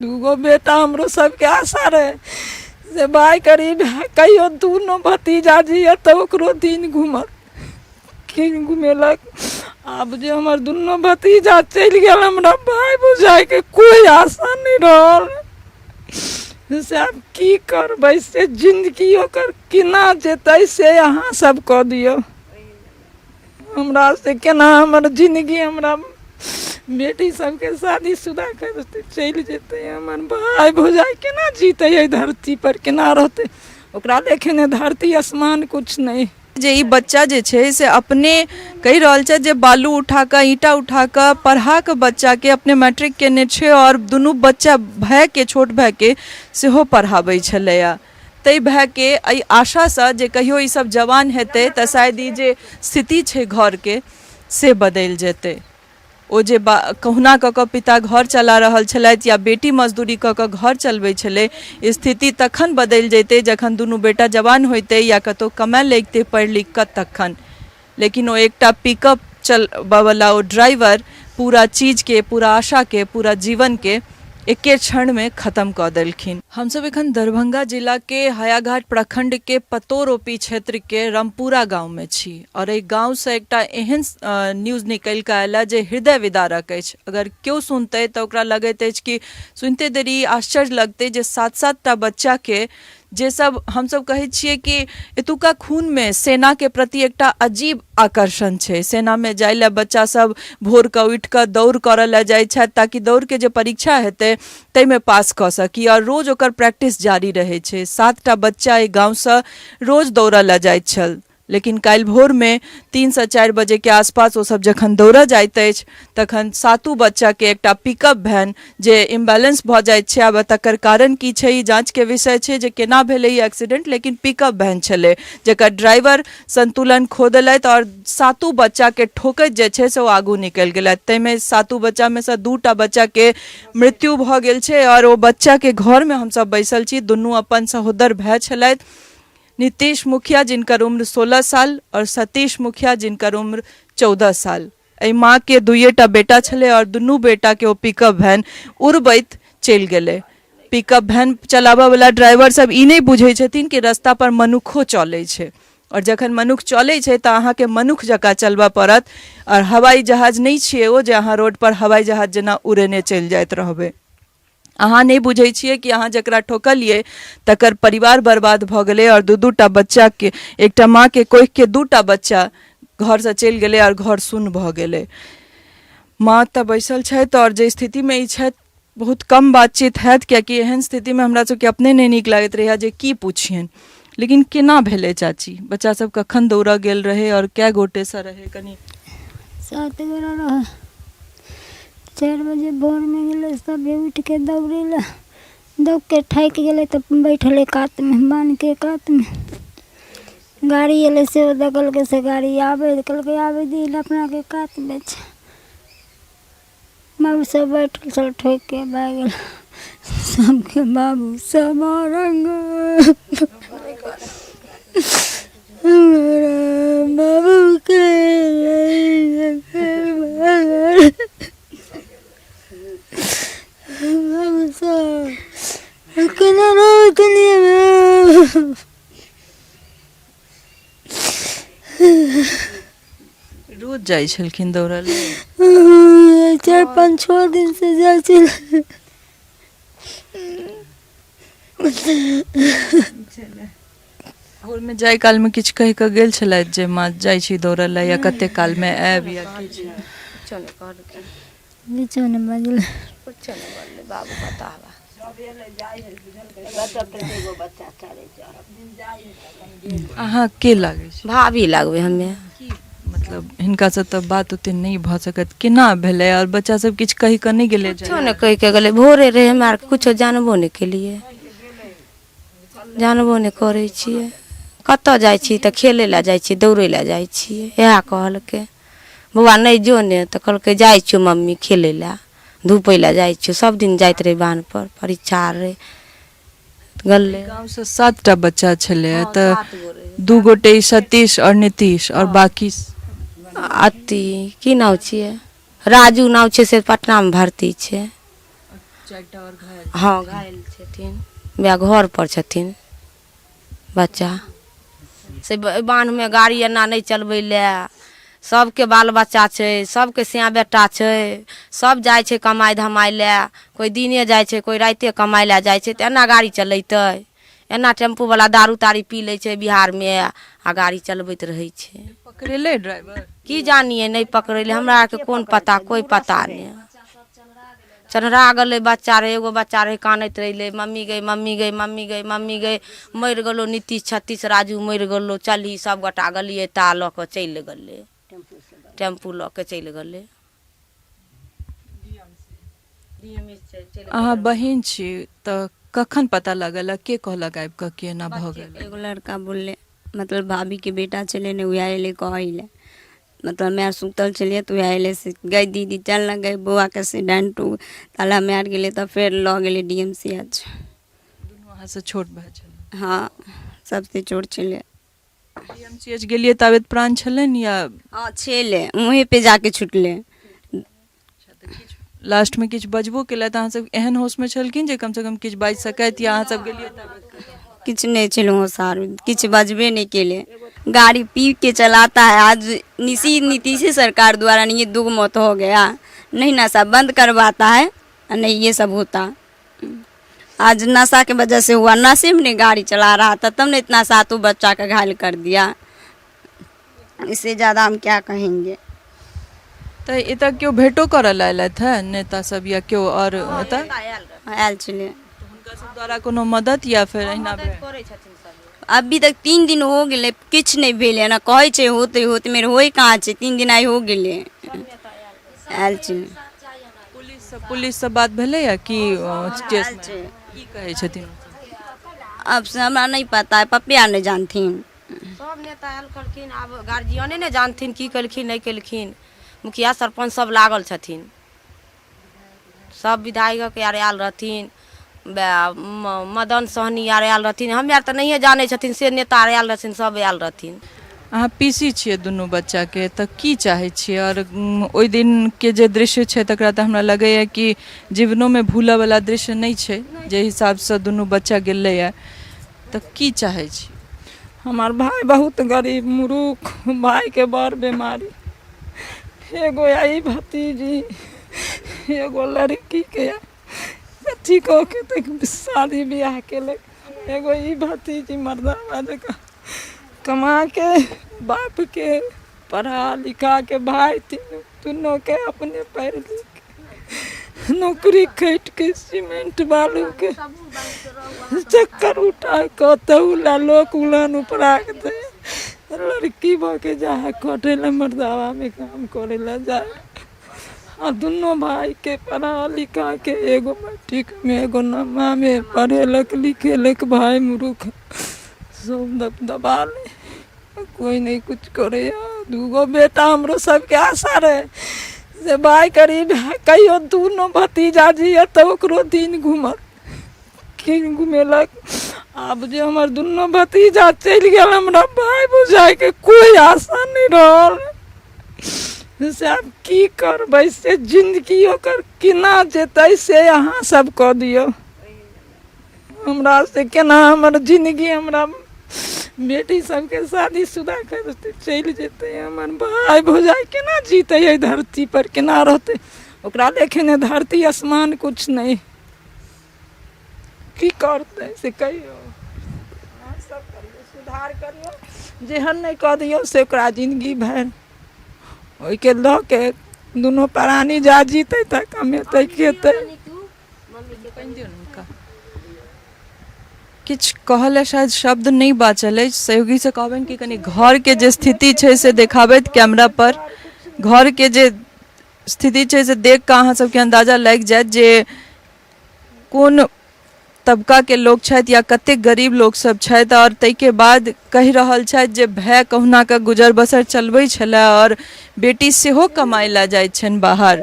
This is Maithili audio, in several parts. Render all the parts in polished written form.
दूगो बेटा हमरो सबके आशा रहे से भाय करीब कहियो दुनू भतीजा जियत तऽ ओकरो दिन घूमत की घुमेलक। आब जे हमर दुनू भतीजा चलि गेल, हमरा भाय भौजाइके कोइ आशा नहि रहल। से आब की करबै, से जिन्दगी ओकर केना जेतै से अहाँ सब कऽ दियौ। हमरा से केना हमर जिन्दगी, हमरा बेटी सबके शादीशुदा करतै, चलि जेतै, हमर भाय भौजाइ केना जीतै एहि धरती पर, केना रहतै? ओकरा लेखे धरती आसमान कुछ नहि। जे ई बच्चा जे छै से अपने कहि रहल छथि जे बालू उठा कऽ, ईंटा उठा कऽ पढ़ा कऽ बच्चाके अपने मैट्रिक केने छै आओर दुनू बच्चा भायके, छोट भायके सेहो पढ़ाबै छलैए। ताहि भायके एहि आशासँ जे कहियो ई सब जवान हेतै तऽ शायद ई जे स्थिति छै घरके से बदलि जेतै। ओ जे बा कहुना कऽ कऽ पिता घर चला रहल छलथि या बेटी मजदूरी कऽ कऽ घर चलबै छलै, स्थिति तखन बदलि जेतै जखन दुनू बेटा जवान होइतै या कतहु कमाए लगितै पढ़ि लिखि कऽ तखन। लेकिन ओ एकटा पिकअप चलबऽवला ओ ड्राइवर पूरा चीजके, पूरा आशाके, पूरा जीवनके एके क्षणमे खतम कऽ देलखिन। हमसब एखन दरभंगा जिलाके हायाघाट प्रखण्डके पतोर ओ पी क्षेत्रके रमपुरा गाममे छी आओर एहि गामसँ एकटा एहन न्यूज निकलि कऽ आयल हँ जे हृदय विदारक अछि। अगर केओ सुनतै तऽ ओकरा लगैत अछि कि सुनिते देरी आश्चर्य लगतै जे सात-सात टा बच्चाके जे सब हमसब कहै छियै कि एतुका खूनमे सेनाके प्रति एकटा अजीब आकर्षण छै। सेनामे जाइ लए बच्चा सब भोरके उठि कऽ दौड़ करऽ लए जाइ छथि ताकि दौड़के जे परीक्षा हेतै ताहिमे पास कऽ सकी आओर रोज ओकर प्रैक्टिस जारी रहै छै। 7टा बच्चा एहि गाँवसँ रोज दौड़ऽ लए जाइत छल, लेकिन काल्हि भोरमे 3सँ 4 बजेके आसपास ओसभ जखन दौड़ऽ जाइत अछि तखन सातू बच्चाके एकटा पिकअप वैन जे इम्बैलेंस भऽ जाइत छै। आब तकर कारण की छै ई जाँचके विषय छै जे केना भेलै ई एक्सीडेंट, लेकिन पिकअप वैन छलै जकर ड्राइवर संतुलन खो देलथि आओर सातू बच्चाके ठोकैत जे छै से ओ आगू निकलि गेलथि। ताहिमे सातू बच्चामे सँ 2टा बच्चाके मृत्यु भऽ गेल छै आओर ओ बच्चाके घरमे हमसभ बैसल छी। दुनू अपन सहोदर भाय छलथि, नीतीश मुखिया जिनकर उम्र 16 साल आओर सतीश मुखिया जिनकर उम्र 14 साल। एहि माँके 2टा बेटा छलै आओर दुनू बेटाके ओ पिकअप वैन उड़बैत चलि गेलै। पिकअप वैन चलाबऽवला ड्राइवर सब ई नहि बुझै छथिन कि रस्ता पर मनुक्खो चलै छै आओर जखन मनुख चलै छै तऽ अहाँके मनुख जकाँ चलबऽ पड़त आओर हवाई जहाज नहि छियै ओ जे अहाँ रोड पर हवाई जहाज जेना उड़ेने चलि जाइत रहबै। अहाँ नहि बुझै छियै कि अहाँ जकरा ठोकलियै तकर परिवार बर्बाद भऽ गेलै आओर 2-2टा बच्चाके, एकटा माँके कोखिके 2टा बच्चा घरसँ चलि गेलै आओर घर सुन्न भऽ गेलै। माँ तऽ बैसल छथि आओर जे स्थितिमे ई छथि बहुत कम बातचीत हैत, कियाकि एहन स्थितिमे हमरा सबके अपने नहि नीक लागैत रहैए जे की पुछियनि। लेकिन केना भेलै चाची, बच्चा सब कखन दौड़ऽ गेल रहै आओर कए गोटेसँ रहै? कनि 7 गोरा रहै। 4 बजे भोरमे गेलै सभे उठिके दौड़ै लए, दौड़के थाकि गेलै तऽ बैठलै कातमे, बान्हके कातमे। गाड़ी अयलै से ओ देखलकै से गाड़ी आबै, कहलकै आबै दही अपनाके कातमे छै। बाबू सब बैठल छल, ठोकिके भए गेल सबके बाबू सब रंग हमरा बाबूके बाबू सब केना रहबै दुनियामे। रोज जाइ छलखिन दौड़ऽ लए? 4, 5, 6 दिन से जाइ छलै। भोरमे जाय कालमे किछु कहि कऽ गेल छलथि जे माँ जाइ छी दौड़ऽ लए या कते कालमे आयब या किछु? किछो नहि बजलै। कुछो नहि बोललै बाबू बताबा। अहाँ के लागै छी? भाभी लगबै हमे। की मतलब हिनकासँ तऽ बात ओते नहि भऽ सकत, केना भेलै आओर बच्चा सब किछु कहि कऽ नहि गेलै? कुछो नहि कहि के गेलै, भोरे रहै, हमरा आरके कुछो जानबो नहि केलियै, जानबो नहि करै छियै। कतऽ जाइ छी तऽ खेलै लए जाइ छियै, दौड़ै लए जाइ छियै, इएह कहलकै। बौआ नहि जो ने तऽ कहलकै जाइ छियौ मम्मी खेलै लए, धूपै लए जाइ छियौ। सब दिन जाइत रहै बान्हपर, परीक्षा आर रहै गेलै। गाँवसँ 7टा बच्चा छलै तऽ 2 गोटे सतीश आओर नीतीश आओर बाकी अथी की नाम छियै, राजू नाम छै, से पटनामे भर्ती छै। हँ, घायल छथिन। वएह घर पर छथिन बच्चा। से बान्हमे गाड़ी एना नहि चलबै लए। सबके बाल बच्चा छै, सबके सिया बेटा छै, सब जाइ छै कमाइ धमाइ लए। कोइ दिने जाइ छै, कोइ रातिए कमाइ लए जाइ छै, तऽ एना गाड़ी चलेतै? एना टेम्पूवला दारू तारी पी लै छै बिहारमे आ गाड़ी चलबैत रहै छै। पकड़ेलै ड्राइवर? की जानिए, नहि पकड़ेलै। हमरा आरके कोन पता, कोइ पता नहि। चन्हरा गेलै बच्चा रहै, एगो बच्चा रहै, कानैत रहिलै, मम्मी गै, मम्मी गै, मम्मी गै, मम्मी गै, मरि गेलौ नीतीश, छत्तीस, राजू मरि गेलौ, चलही। सब गोटा गेलियै ता लऽ कऽ चलि गेलै, टेम्पू लऽ कऽ चलि गेलै। अहाँ बहिन छी तऽ कखन पता लागल आ के कहलक आबि कऽ कि एना भऽ गेल? एगो लड़का बोलले, मतलब भाभीके बेटा छलै ने, उएह अयलै कहै लए। मतलब हमे आर सुतल छलियै तऽ उएह अयलै से, गै दीदी चल ने गै, बौआके एक्सीडेंट हो। ताले हमे आर गेलियै तऽ फेर लऽ गेलै डी एम सी एच। दुनू अहाँसँ छोट भाय छलै? हँ, सबसँ छोट छलै। डी एम सी एच गेलियै ताबेत प्राण छलनि या? हँ, छलै, वहीँपर जाके छुटलै। लास्टमे किछु बजबो केलथि? अहाँ सब एहन होशमे छलखिन जे कमसँ कम किछु बाजि सकथि या अहाँ सब गेलियै ताबेत? किछु नहि छलै होशार, किछु बजबे नहि केलै। गाड़ी पी के चलाता है। आज निशी नीतीश सरकार द्वारा नहीं ये दो मौत हो गया। नहीं नशा बंद करवाता है और नहीं ये सब होता। आज नशा के वजह से हुआ। नशे में नहीं गाड़ी चला रहा था तब ने इतना सातों बच्चा का घायल कर दिया। इससे ज़्यादा हम क्या कहेंगे। तऽ एतऽ केओ भेटो करऽ लए अयलथि हे, नेता सब या केओ आओर एतऽ? आयल छलै। हुनका सब द्वारा कोनो मदद या फेर अहिना भेल? अभी तक 3 दिन हो गेलै, किछु नहि भेलै ने। कहै छै होतै होतै, मेरे होइ कहाँ छै? 3 दिन आइ हो गेलै। आयल छलै। पुलिस से बात भेलैया कि केस छै। की कहै छथिन? अब से हमरा नहि पता है, पप्पे आर नहि जानथिन। सब नेता आयल करखिन, आब गार्जियने ने जानथिन की केलखिन, नहि केलखिन। मुखिया सरपञ्च सब लागल छथिन, सब विधायक आर आयल रहथिन, मदन सहनी आर आयल रहथिन। हमे आर तऽ नहिए जानै छथिन से नेता आर आयल रहथिन, सब आयल रहथिन। अहाँ पीसी छियै दुनू बच्चाके, तऽ की चाहै छियै? आओर ओहि दिनके जे दृश्य छै तकरा तऽ हमरा लगैए कि जीवनोमे भूलऽवला दृश्य नहि छै, जे हिसाबसँ दुनू बच्चा गेलैए, तऽ की चाहै छी? हमर भाय बहुत गरीब मुरुख, भायके बड़ बीमारी। एगो आई भतीजी, एगो लड़कीके अथी कऽ के तऽ शादी बियाह केलक। एगो ई भतीजी मर्दाना जकाँ कमा के बापके पढ़ा लिखा के, भाय तीनू दुनूके अपने पढ़ि लिख नौकरी खटि के, सीमेंट बालूके चक्कर उठा कऽ तहू लए लोक उलान उपरा के दै। लड़की भऽ के जाइ हइ खटै लए, मर्दाबामे काम करै लए जाइ। आ दुनू भायके पढ़ा लिखा के एगो मैट्रिकमे, एगो नवमामे पढ़ेलक लिखेलक। भाय मुरुख सब दबदबा लै, कोइ नहि किछु करैए। दूगो बेटा हमरो सबके आशा रहै से भाय गरीब है, कहियो दुनू भतीजा जियत तऽ ओकरो दिन घूमत की घुमेलक। आब जे हमर दुनू भतीजा चलि गेल, हमरा भाय भौजाइके कोइ आशा नहि रहल। से आब की करबै, से जिन्दगी ओकर केना जेतै से अहाँ सब कऽ दियौ। हमरा से केना हमर जिन्दगी, हमरा बेटी सबके शादी शुदा करतै, चलि जेतै, हमर भाय भौजाइ केना जीतै एहि धरती पर, केना रहतै? ओकरा लेखे ने धरती आसमान कुछ नहि। की करतै से कहियौ। अहाँ सब करियौ, सुधार करियौ। जेहन नहि कऽ दियौ से ओकरा जिन्दगी भरि ओहिके लऽ के दुनू प्राणी जा जीतै तऽ कमेतै खेतै। पानि दियौ ने हुनका। किछु कहऽ लए शायद शब्द नहि बाँचल अछि। सहयोगीसँ कहबनि कि कनि घरके जे स्थिति छै से देखाबैत कैमरा पर। घरके जे स्थिति छै से देख कऽ अहाँ सबके अन्दाजा लागि जायत जे कोन तबकाके लोक छथि या कतेक गरीब लोकसभ छथि। आओर ताहिके बाद कहि रहल छथि जे भाय कहुना कऽ गुजर बसर चलबै छलए आओर बेटी सेहो कमाइ लए जाइ छनि बाहर।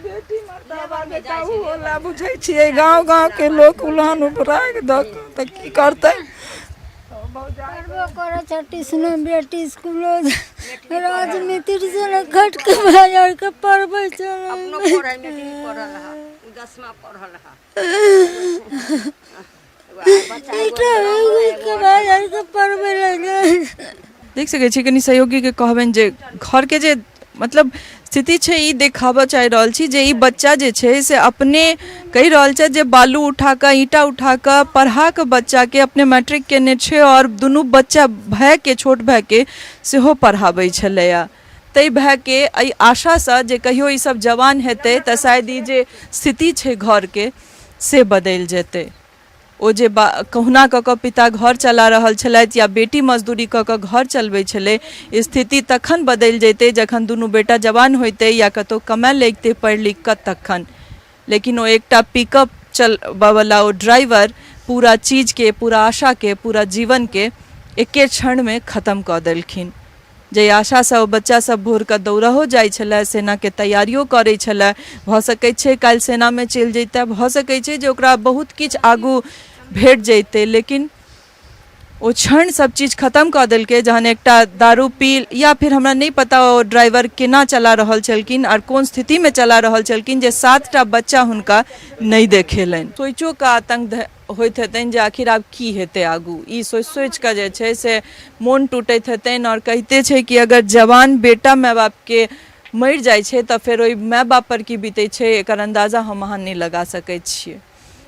बेटी मर्दाबा बेटा ओहो बुझै छियै, गाँव गाँवके लोक उलान उपरा कऽ दऽ कऽ तऽ की करतै? पढ़बो करै छै ट्यूशनो, बेटी स्कूलो। राजमिस्त्री से खटके भाय आरके पढ़बै छलै। देख सकै छी। कनि सहयोगीके कहबनि जे घरके जे मतलब स्थिति छै ई देखाबऽ चाहि रहल छी जे ई बच्चा जे छै से अपने कहि रहल छथि जे बालू उठा कऽ, ईंटा उठा कऽ पढ़ा कऽ बच्चाके अपने मैट्रिक केने छै आओर दुनू बच्चा भायके, छोट भायके सेहो पढ़ाबै छलैए। ताहि भायके एहि आशासँ जे कहियो ई सब जवान हेतै तऽ शायद ई जे स्थिति छै घरके से बदलि जेतै। ओ जे बा कहुना कऽ कऽ पिता घर चला रहल छलथि या बेटी मजदूरी कऽ कऽ घर चलबै छलै, स्थिति तखन बदलि जैतै जखन दुनू बेटा जवान होइतै या कतहु कमाए लगितै पढ़ि लिखि कऽ तखन। लेकिन ओ एकटा पिकअप चलबऽवला ओ ड्राइवर पूरा चीजके, पूरा आशाके, पूरा जीवनके एके क्षणमे खतम कऽ देलखिन। जाहि आशासँ ओ बच्चा सब भोरके दौड़हो जाइ छलै, सेनाके तैयारियो करै छलै, भऽ सकै छै काल्हि सेनामे चलि जैतै, भऽ सकै छै जे ओकरा बहुत किछु आगू भेट जैतै, लेकिन ओ क्षण सब चीज खतम कऽ देलकै जहन एकटा दारू पी या फिर हमरा नहि पता ओ ड्राइवर केना चला रहल छलखिन आओर कोन स्थितिमे चला रहल छलखिन जे 7टा बच्चा हुनका नहि देखेलनि। सोचिओ कऽ आतङ्क होइत हेतनि जे आखिर आब की हेतै आगू, ई सोचि सोचि कऽ जे छै से मोन टूटैत हेतनि। आओर कहिते छै कि अगर जवान बेटा माय बापके मरि जाइ छै तऽ फेर ओहि माय बापपर की बीतै छै एकर अन्दाजा हम अहाँ नहि लगा सकै छियै।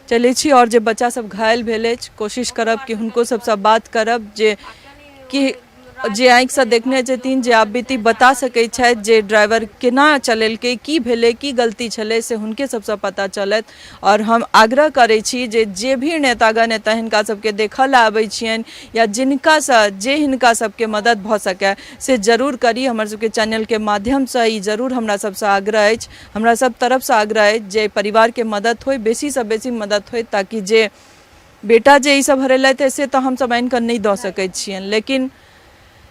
चलै छी आओर जे बच्चा सब घायल भेल अछि कोशिश करब कि हुनको सबसँ बात करब जे कि जे आँखिसँ देखने छथिन, जे आपबीती बता सकै छथि जे ड्राइवर केना चलेलकै, की भेलै, की गलती छलै, से हुनके सबसँ पता चलत। आओर हम आग्रह करै छी जे जे भी नेतागण एतऽ हिनका सबके देखऽ लए आबै छियनि या जिनकासँ जे हिनका सबके मदद भऽ सकै से जरूर करी। हमर सबके चैनलके माध्यमसँ ई जरूर हमरा सबसँ आग्रह अछि, हमरा सब तरफसँ आग्रह अछि जे परिवारके मदद होइ, बेसीसँ बेसी मदद होइ, ताकि जे बेटा जे ई सब हरेलथि से तऽ हमसब आनिकऽ नहि दऽ सकै छियनि, लेकिन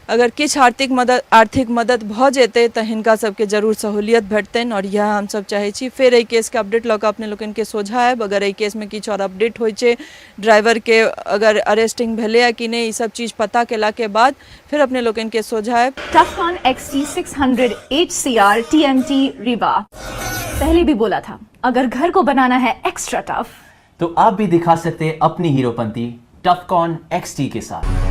अगर किछु आर्थिक मदद भऽ जेतै तऽ हिनका सबके जरूर सहूलियत भेटतनि आओर इएह हमसब चाहै छी। फेर एहि केसके अपडेट लऽ कऽ अपने लोकनिके सोझाँ आयब। अगर एहि केसमे किछु आओर अपडेट होइ छै, ड्राइवरके अगर अरेस्टिंग भेलैए कि नहि, ई सब चीज पता केलाके बाद फेर अपने लोकनिके सोझाँ आयब। Tufcon XT600 HCR TMT Rewa। पहले भी बोला था, अगर घर को बनाना है एक्स्ट्रा टफ तो आप भी दिखा सकते हैं अपनी हीरोपंती टफकॉन XT के साथ।